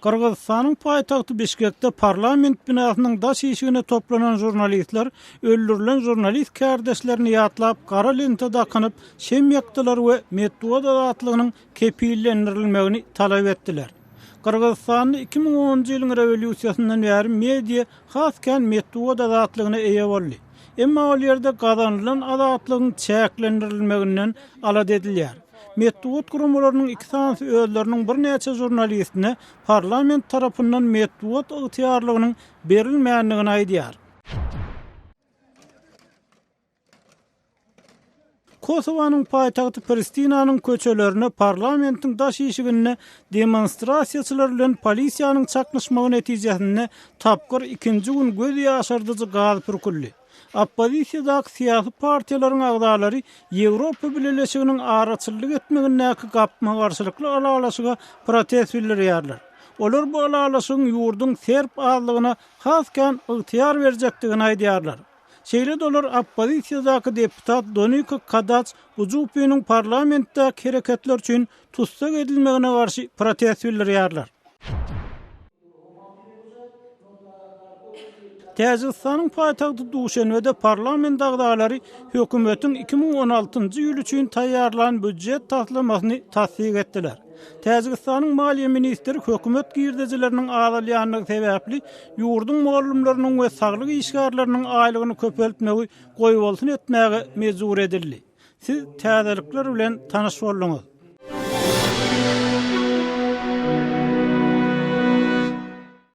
Gyrgyzystanyň paýtagty Bişkekde parlament binasynyň daş işigine toplanan žurnalistler öldürilen žurnalist kärdeşlerini ýatlap gara lenta dakynyp, şem ýakdylar we metbugat azatlygynyň kepillendirilmegini talap etdiler. Gyrgyzystanda 2010-njy ýylyň rewolýusiýasyndan bäri media has kän metbugat azatlygyna eýe boldy. Emma ol ýerde gazanylan azatlygyň çäklendirilmeginden alada edilýär. Metbugat guramalarynyň iki sanysy özleriniň birnäçe žurnalistine parlament tarapyndan metbugat ygtyýarlygynyň berilmändigini aýdýar. Kosowanyň paýtagty Pristinanyň köçelerine parlamentiň daş işiginde demonstrasiýaçylar bilen polisiýanyň çaknyşmagy netijesinde tapgyr ikinji gün göz ýaşardyjy gaz pürküldi. Oppozisiýadaky syýasy partiýalaryň agzalary Ýewropa Bileleşiginiň araçyllyk etmegindäki gapma-garşylykly ylalaşyga protest bildirýärler. Olar bu ylalaşygyň ýurduň serb azlygyna has kän ygtyýar berjekdigini aýdýarlar. Şeýle-de olar oppozisiýadaky deputat Donika Kadaç Bujupiniň parlamentdäki hereketleri üçin tussag edilmegine garşy protest bildirýärler. Täjigistanyň paýtagty Duşenbede parlament agzalary hökümetiň 2016-njy ýyl üçin taýýarlan býujet taslamasyny tassyk etdiler. Täjigistanyň maliýe ministri hökümet girdejileriniň azalýandygy sebäpli ýurduň mugallymlarynyň we saglyk işgärleriniň aýlygyny köpeltmegi goýbolsun etmäge mejbur edildi. Siz täzelikler bilen tanyş bolduňyz.